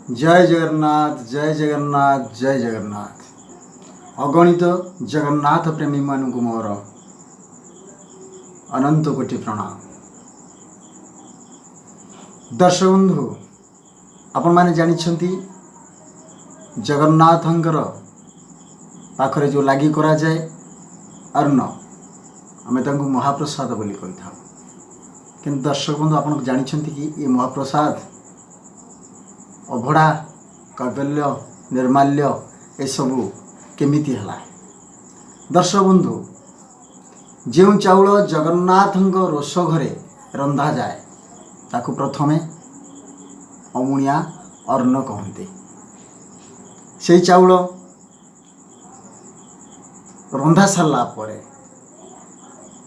ଜୟ ଜଗନ୍ନାଥ, ଜୟ ଜଗନ୍ନାଥ, ଜୟ ଜଗନ୍ନାଥ। ଅଗଣିତ ଜଗନ୍ନାଥ ପ୍ରେମୀମାନଙ୍କୁ ମୋର ଅନନ୍ତ କୋଟି ପ୍ରଣାମ। ଦର୍ଶକ ବନ୍ଧୁ, ଆପଣମାନେ ଜାଣିଛନ୍ତି, ଜଗନ୍ନାଥଙ୍କର ପାଖରେ ଯେଉଁ ଲାଗି କରାଯାଏ ଅନ୍ନ, ଆମେ ତାଙ୍କୁ ମହାପ୍ରସାଦ ବୋଲି କହିଥାଉ। କିନ୍ତୁ ଦର୍ଶକ ବନ୍ଧୁ, ଆପଣ ଜାଣିଛନ୍ତି କି ଏ ମହାପ୍ରସାଦ, ଅଭଡ଼ା, କୈବଲ୍ୟ, ନିର୍ମାଲ୍ୟ ଏସବୁ କେମିତି ହେଲା? ଦର୍ଶକ ବନ୍ଧୁ, ଯେଉଁ ଚାଉଳ ଜଗନ୍ନାଥଙ୍କ ରୋଷ ଘରେ ରନ୍ଧାଯାଏ, ତାକୁ ପ୍ରଥମେ ଅମୁଣିଆ ଅନ୍ନ କହନ୍ତି। ସେଇ ଚାଉଳ ରନ୍ଧା ସାରିଲା ପରେ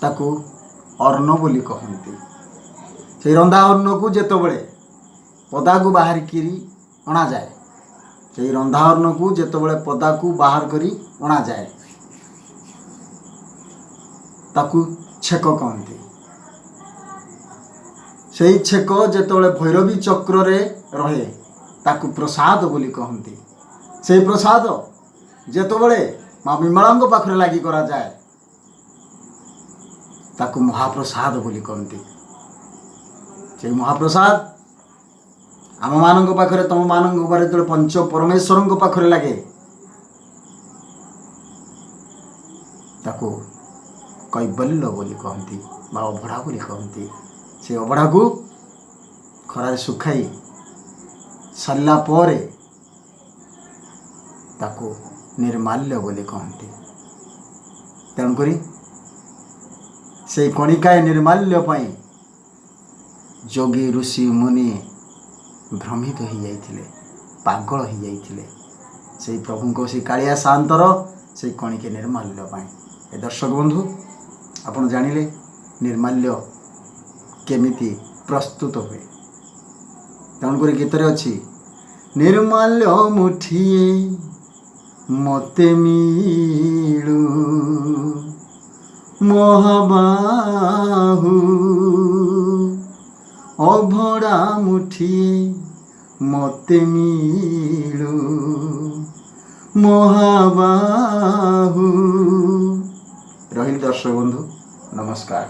ତାକୁ ଅନ୍ନ ବୋଲି କହନ୍ତି। ସେଇ ରନ୍ଧା ଅନ୍ନକୁ ଯେତେବେଳେ ପଦାକୁ ବାହାରିକିରି ଅଣାଯାଏ, ସେଇ ରନ୍ଧା ଅନ୍ନକୁ ଯେତେବେଳେ ପଦାକୁ ବାହାର କରି ଅଣାଯାଏ, ତାକୁ ଛେକ କହନ୍ତି। ସେଇ ଛେକ ଯେତେବେଳେ ଭୈରବୀ ଚକ୍ରରେ ରହେ, ତାକୁ ପ୍ରସାଦ ବୋଲି କହନ୍ତି। ସେଇ ପ୍ରସାଦ ଯେତେବେଳେ ମା ବିମଳାଙ୍କ ପାଖରେ ଲାଗି କରାଯାଏ, ତାକୁ ମହାପ୍ରସାଦ ବୋଲି କହନ୍ତି। ସେଇ ମହାପ୍ରସାଦ ଆମମାନଙ୍କ ପାଖରେ, ତମମାନଙ୍କ ପାଖରେ ଯେତେବେଳେ ପଞ୍ଚ ପରମେଶ୍ୱରଙ୍କ ପାଖରେ ଲାଗେ, ତାକୁ କୈବଲ୍ୟ ବୋଲି କହନ୍ତି ବା ଅଭଢ଼ା ବୋଲି କହନ୍ତି। ସେ ଅଭଢ଼ାକୁ ଖରାରେ ଶୁଖାଇ ସାରିଲା ପରେ ତାକୁ ନିର୍ମାଲ୍ୟ ବୋଲି କହନ୍ତି। ତେଣୁକରି ସେଇ କଣିକାଏ ନିର୍ମାଲ୍ୟ ପାଇଁ ଯୋଗୀ, ଋଷି, ମୁନି ଭ୍ରମିତ ହେଇଯାଇଥିଲେ, ପାଗଳ ହେଇଯାଇଥିଲେ, ସେଇ ପ୍ରଭୁଙ୍କ, ସେଇ କାଳିଆ ସାଆନ୍ତର ସେଇ କଣିକେ ନିର୍ମାଲ୍ୟ ପାଇଁ। ଏ ଦର୍ଶକ ବନ୍ଧୁ, ଆପଣ ଜାଣିଲେ ନିର୍ମାଲ୍ୟ କେମିତି ପ୍ରସ୍ତୁତ ହୁଏ। ତେଣୁକରି ଗୀତରେ ଅଛି, ନିର୍ମାଲ୍ୟ ମୁଠିଏ ମତେ ମିଳୁ ମହାବାହୁ, ଅଭଡ଼ା ମୁଠିଏ ମତେ ମିଳୁ ମହାବାହୁ। ରହିଲି ଦର୍ଶକ ବନ୍ଧୁ, ନମସ୍କାର।